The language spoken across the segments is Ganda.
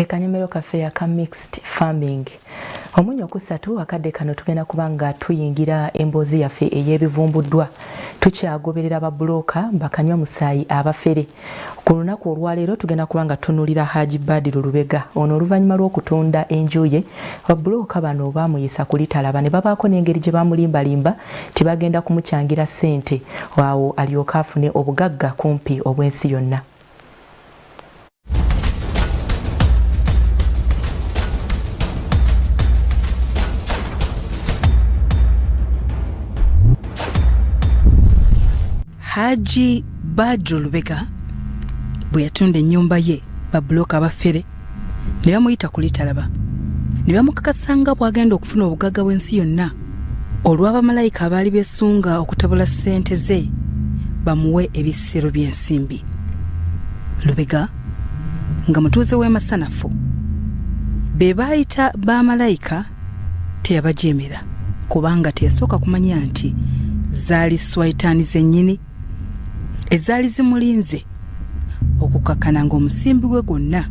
Kekanyomero kaffe aka mixed farming omunyo kusatu. Akadde kano tugenda kuba nga tuyingira emboozi yaffe ey'ebivumbuddwa. Tukyagoberera babuloka bakanywa musaayi abafere. Ku lunaku olwaleero tugenda kuba nga tutunulira Haji Badiru Lubega. Ono oluvannyuma lw'okutunda enju ye, babuloka bano baamuyisa kulitalaba ne babaako n'engeri gye bamulimbalimba nti bagenda kumukyangira ssente awo alyoke afune obugagga kumpi obw'ensi yonna. Haji Badru Lubega bwe yatunda ennyumba ye, babuloka abafere ne bamuyita kulitalaba ne bamukakasa nga bw'agenda okufuna obugagga bw'ensi yonna olw'abamalayika abaali beesunga okutabula ssente ze bamuwe ebisero by'ensimbi. Lubega nga mutuuze w'e Masanafu, be baayita bamalayika teyabajeemera kubanga teyasooka kumanya nti zaali swayitaani zennyini ezaali zimulinze okukakkana ng'omusimbi gwe gwonna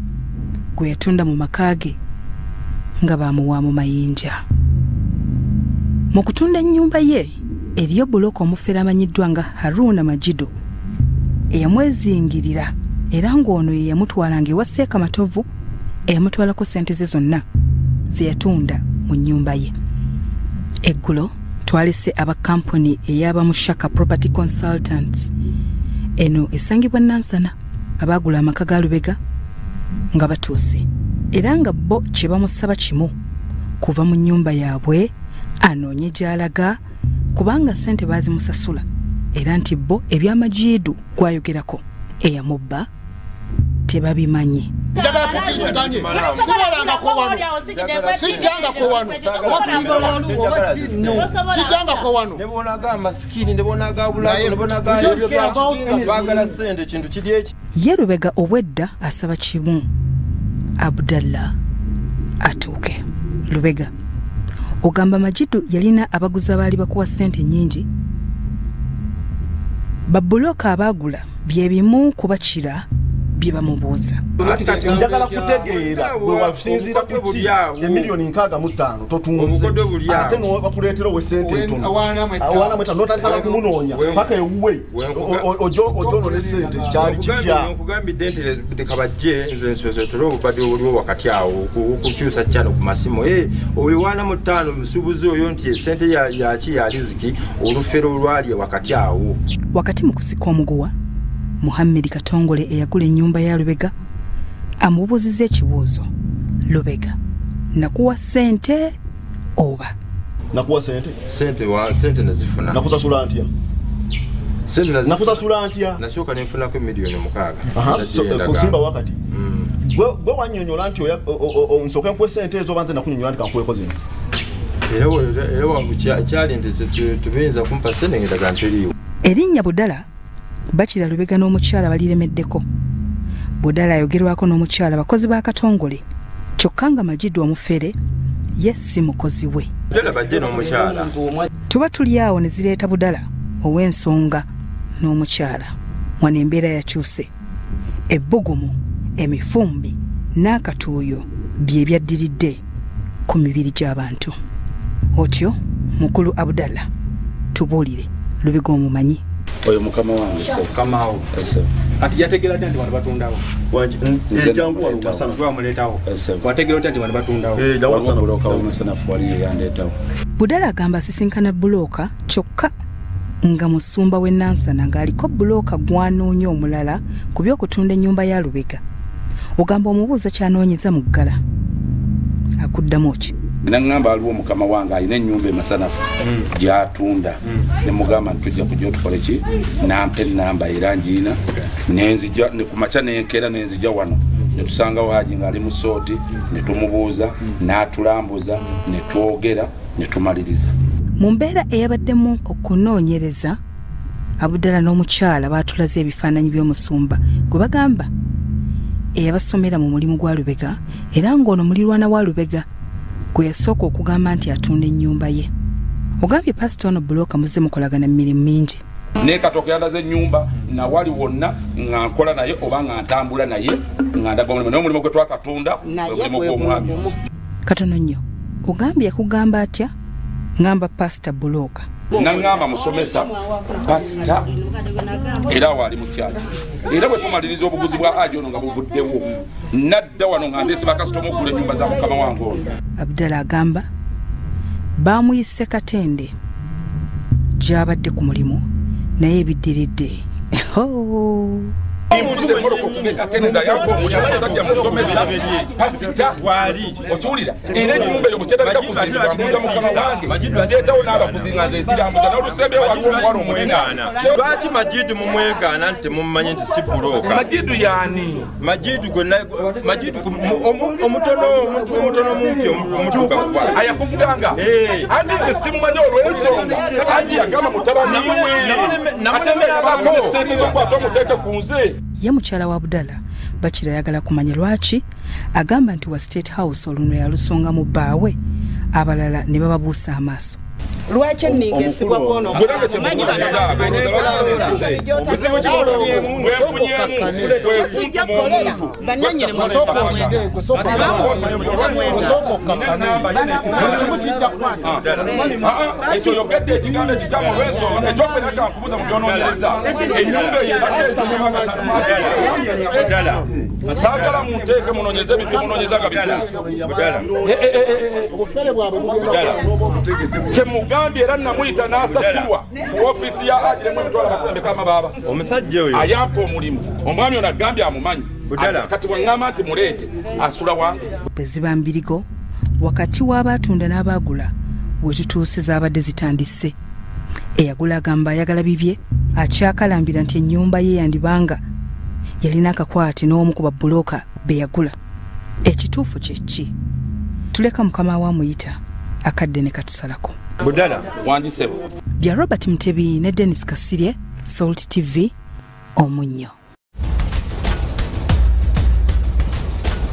gwe yatunda mu maka ge nga bamuwa mu mayinja. Mu kutunda ennyumba ye eriyo bulooka omufere amanyiddwa nga Haruna Majido eyamwezingirira era ng'ono ye yamutwalanga ewa Seeka Matovu eyamutwalako ssente ze zonna ze yatunda mu nnyumba ye. Eggulo twalese aba kampuni ey'abamushaka Property Consultants, eno esangibwa Nansana, abaagula amaka ga Lubega nga batuuse era nga bo kye bamusaba kimu, kuva mu nnyumba yaabwe anoonye gy'alaga kubanga ssente baazimusasula era nti bo ebyamajiidu gwayogerako eyamubba tebabimanyi. Njagala tukkiriziganye, sibeerangako wano, sijjangako wano, sijjangako wano. Ne bonaga masikini ne bonaga bulago ne bonaga bagala sente kintu kiri eki. Ye Lubega obwedda asaba kimu, Abdallah atuuke. Lubega ogamba Majidu yalina abaguzi abaali bakuwa ssente nnyingi. Babbulooka abaagula bye bimu ku bakira bye bamubuuza. Njagala kutegeera bwe wasinziira ku ki emiliyoni 65 totunze, ate bakuleetera owe sente entono awaana mwetaano notandika na kumunoonya paka ewuwe ojonone sente, kyali kitya? Nkugambidde nti leka bajje, nze nsosetole obubadde obuliwo wakati awo okukyusa kyano ku masimu. Oyo waana mu ttaano musuubuzi oyo nti esente yaki ya riziki olufero olwali wakati awo. Wakati mu kusika omuguwa, Muhammedi Katongole eyagula ennyumba ya Lubega amubuuzizza ekibuuzo. Lubega, nakuwa ssente oba? Nakuwa sente? Sente wa sente nazifuna. Nakusasula ntya? Sente nazifuna. Nakusasula ntya? Nasooka nenfunako miliyoni 6. Kusimba wakati gwe wanyonyola nti nsooke nkuwe sente ezo, oba nze nakunyonyola nti kankuweko zino? Era kyali nti tubiyinza kumpa sente ngendaga nteriiwo. Erinnya Budala bakira Lubega n'omukyala baliremeddeko. Budala ayogerwako n'omukyala bakozi ba Katongole, kyokka nga Majidu omufere ye si mukozi we. Budala bajje n'omukyala. Tuba tuli awo ne zireeta Budala ow'ensonga n'omukyala. Wano embeera yakyuse. Ebbugumu, emifumbi n'akatuuyo bye byaddiridde ku mibiri gy'abantu. Otyo mukulu Abdallah, tubuulire, Lubega omumanyi? Oyo mukama wange. Mukamawo kati yategeera atya nti wano batundawo? Wamuleetawo, wategeera otya nti wano batundawo? Waliwo bulooka w'emasanafu wali yeyandeetawo. Budala agamba asisinkana bulooka kyokka nga musumba w'e Nansana ng'aliko bulooka gwanoonya omulala ku by'okutunda ennyumba ya Lubega. Ogamba omubuuza kyanoonyeza mu ggala, akuddamu ki? Naŋŋamba waliwo mukama wange alina ennyumba emasanafu gyatunda. Nemugamba nti tujja kujja otukole ki, nampa enamba era ngiina nenzija kumakya nenkeera nenzija wano netusangawo Haji ngaali mu sooti netumubuuza n'atulambuza netwogera netumaliriza. Mu mbeera eyabaddemu okunoonyereza, Abudala n'omukyala baatulaze ebifaananyi by'omusumba gwe bagamba eyabasomera mu mulimu gwa Lubega era ng'ono mulirwana wa Lubega gwe yasooka okugamba nti atunda ennyumba ye. Ogambye pasita ono bulooka muzze mukolagana mu mirimu mingi. Naye Katooke yandaze ennyumba nawali wonna nga nkola naye oba nga ntambula naye nga ndaga omulimu, naye omulimu gwe twakatunda omulimu gw'omwami. Katono nnyo ogambye yakugamba atya? Ngamba pasita bulooka. Naŋŋamba musomesa pasita era awo ali mu kyaki, era bwe tumaliriza obuguzi bwa aji ono nga buvuddewo nadda wano nga ndeese bakasitoma okugula ennyumba za mukama wange ono. Abdala agamba baamuyise Katende gy'abadde ku mulimu naye ebiddiridde nfuze emmotoka okuva e Katende zayampa omulimu, omusajja musomesa pasita okiwulira, era ennyumba eyo bwekyetandika kuzimbibwa mbuuza mukama wange ndeetawo n'abaguzi nga nze nkirambuza n'olusembyewo waliwo omuwala omunene. Lwaki Majidu mumwegaana nti temumanyi nti si bulooka? Majidu yaani? Majidu gwe Majidu omutono omutono mumpi omutuuka ayakuvuganga anti nze simumanyi olw'ensonga anti yagamba mutabani we ate nga yabaako ne ssente z'okwata omuteeke ku nze. Ye mukyala wa Budala bakira ayagala kumanya lwaki agamba nti wa State House olunwe yalusonga mu bbaawe abalala ne bababuusa amaaso. Lwaki enninga esibwa kwono? Sijja kukolera bannanyini ekyo yogedde ekigambo ekikyamu olw'ensonga ekyokwera kankubuuza mu byonoonyereza ennyumba eyo ebadde saagala munteeke munonyeze ebintu byemunonyeza nga bituufu kyemugambye era namuyita n'asasulwa ku ofiisi ya agiremu emitwalo amakumi amabaaba omusajja oyo ayampa omulimu omwami ono agambye amumanyi kati bweŋŋamba nti muleete asula wange. Bwe ziba mbirigo wakati w'abaatunda n'abaagula we tutuuse zaabadde zitandise. Eyagula agamba ayagala bibye akyakalambira nti ennyumba ye yandibanga yalina akakwate n'omu ku babbulooka be yagula. Ekituufu kye ki? Tuleka mukama we amuyita akadde ne katusalako. Budala wangi ssebo. Bya Robert Mutebi ne Dennis Kasirye, Salt TV, Omunnyo.